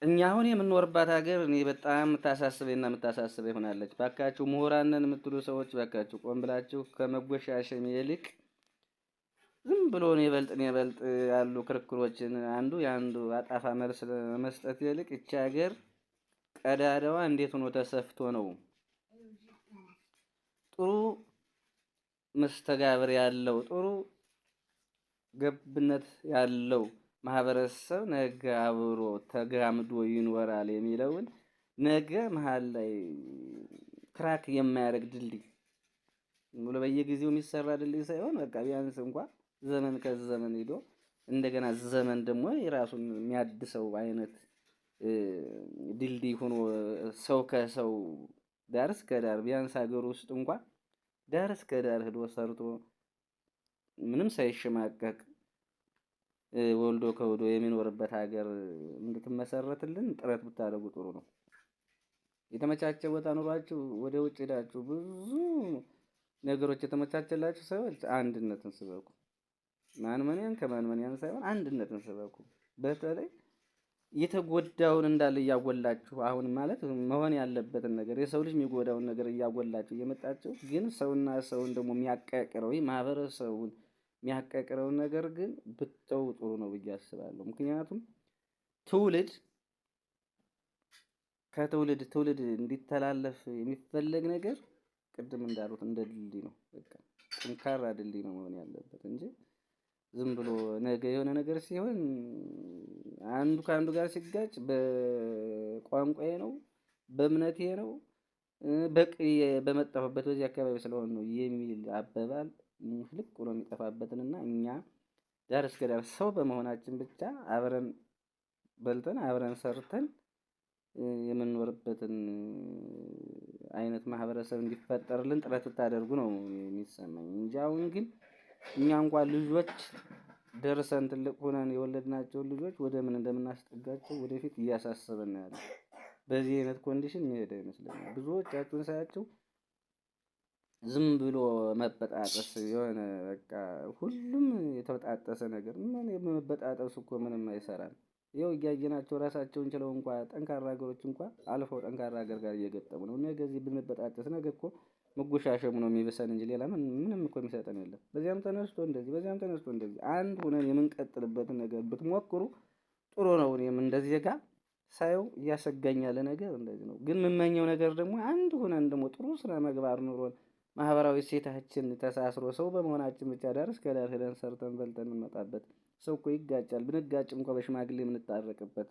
እኛ አሁን የምንኖርባት ሀገር እኔ በጣም የምታሳስበኝና የምታሳስበኝ ሆናለች። ባካችሁ ምሁራንን የምትሉ ሰዎች ባካችሁ ቆም ብላችሁ ከመጎሻሸም ይልቅ ዝም ብሎ እኔ በልጥ እኔ በልጥ ያሉ ክርክሮችን አንዱ የአንዱ አጣፋ መልስ ለመስጠት ይልቅ ይቺ ሀገር ቀዳዳዋ እንዴት ሆኖ ተሰፍቶ ነው ጥሩ መስተጋብር ያለው፣ ጥሩ ገብነት ያለው ማህበረሰብ ነገ አብሮ ተጋምዶ ይኖራል የሚለውን፣ ነገ መሀል ላይ crack የማያደርግ ድልድይ ብሎ በየጊዜው የሚሰራ ድልድይ ሳይሆን በቃ ቢያንስ እንኳ ዘመን ከዘመን ሄዶ እንደገና ዘመን ደግሞ የራሱን የሚያድሰው አይነት ድልድይ ሆኖ ሰው ከሰው ዳር እስከ ዳር፣ ቢያንስ ሀገር ውስጥ እንኳ ዳር እስከ ዳር ሄዶ ሰርቶ ምንም ሳይሸማቀቅ ወልዶ ከብዶ የሚኖርበት ሀገር እንድትመሰረትልን ጥረት ብታደርጉ ጥሩ ነው። የተመቻቸ ቦታ ኑሯችሁ ወደ ውጭ ሄዳችሁ ብዙ ነገሮች የተመቻቸላችሁ ሰዎች አንድነትን ስበኩ። ማን መንያን ከማን መንያን ሳይሆን አንድነትን ስበኩ። በተለይ የተጎዳውን እንዳለ እያጎላችሁ፣ አሁን ማለት መሆን ያለበትን ነገር፣ የሰው ልጅ የሚጎዳውን ነገር እያጎላችሁ እየመጣችሁ፣ ግን ሰውና ሰውን ደግሞ የሚያቃቅረው፣ ማህበረሰቡን የሚያቃቅረውን ነገር ግን ብተው ጥሩ ነው ብዬ አስባለሁ። ምክንያቱም ትውልድ ከትውልድ ትውልድ እንዲተላለፍ የሚፈለግ ነገር ቅድም እንዳሉት እንደ ድልድይ ነው። በቃ ጠንካራ ድልድይ ነው መሆን ያለበት እንጂ ዝም ብሎ ነገ የሆነ ነገር ሲሆን አንዱ ከአንዱ ጋር ሲጋጭ በቋንቋዬ ነው፣ በእምነቴ ነው፣ በቅ በመጣሁበት በዚህ አካባቢ ስለሆነ ነው የሚል አባባል ፍልቅ ብሎ የሚጠፋበትንና እኛ ዳር እስከ ዳር ሰው በመሆናችን ብቻ አብረን በልተን አብረን ሰርተን የምንኖርበትን አይነት ማህበረሰብ እንዲፈጠርልን ጥረት ብታደርጉ ነው የሚሰማኝ እንጂ አሁን ግን እኛ እንኳን ልጆች ደርሰን ትልቅ ሆነን የወለድናቸውን ልጆች ወደ ምን እንደምናስጠጋቸው ወደፊት እያሳሰበን ነው ያለው። በዚህ አይነት condition የሚሄድ አይመስለኝም። ብዙዎቻችሁን ሳያቸው ዝም ብሎ መበጣጠስ፣ የሆነ በቃ ሁሉም የተበጣጠሰ ነገር። ምን መበጣጠሱ እኮ ምንም አይሰራም። ይኸው እያየናቸው ራሳቸውን ችለው እንኳ ጠንካራ ሀገሮች እንኳ አልፈው ጠንካራ ሀገር ጋር እየገጠሙ ነው። ነገ እዚህ ብንበጣጠስ ነገ እኮ መጎሻሸሙ ነው የሚብሰን እንጂ ሌላ ምንም እኮ የሚሰጠን የለም። በዚያም ተነስቶ እንደዚህ፣ በዚያም ተነስቶ እንደዚህ፣ አንድ ሆነን የምንቀጥልበትን ነገር ብትሞክሩ ጥሩ ነው። እኔም እንደዚህ ጋ ሳየው እያሰጋኝ ያለ ነገር እንደዚህ ነው። ግን የምመኘው ነገር ደግሞ አንድ ሆነን ደግሞ ጥሩ ስነ ምግባር ኑሮን፣ ማህበራዊ እሴታችን ተሳስሮ፣ ሰው በመሆናችን ብቻ ዳር እስከ ዳር ሄደን ሰርተን በልተን የምንመጣበት፣ ሰው እኮ ይጋጫል፣ ብንጋጭ እንኳ በሽማግሌ የምንታረቅበት።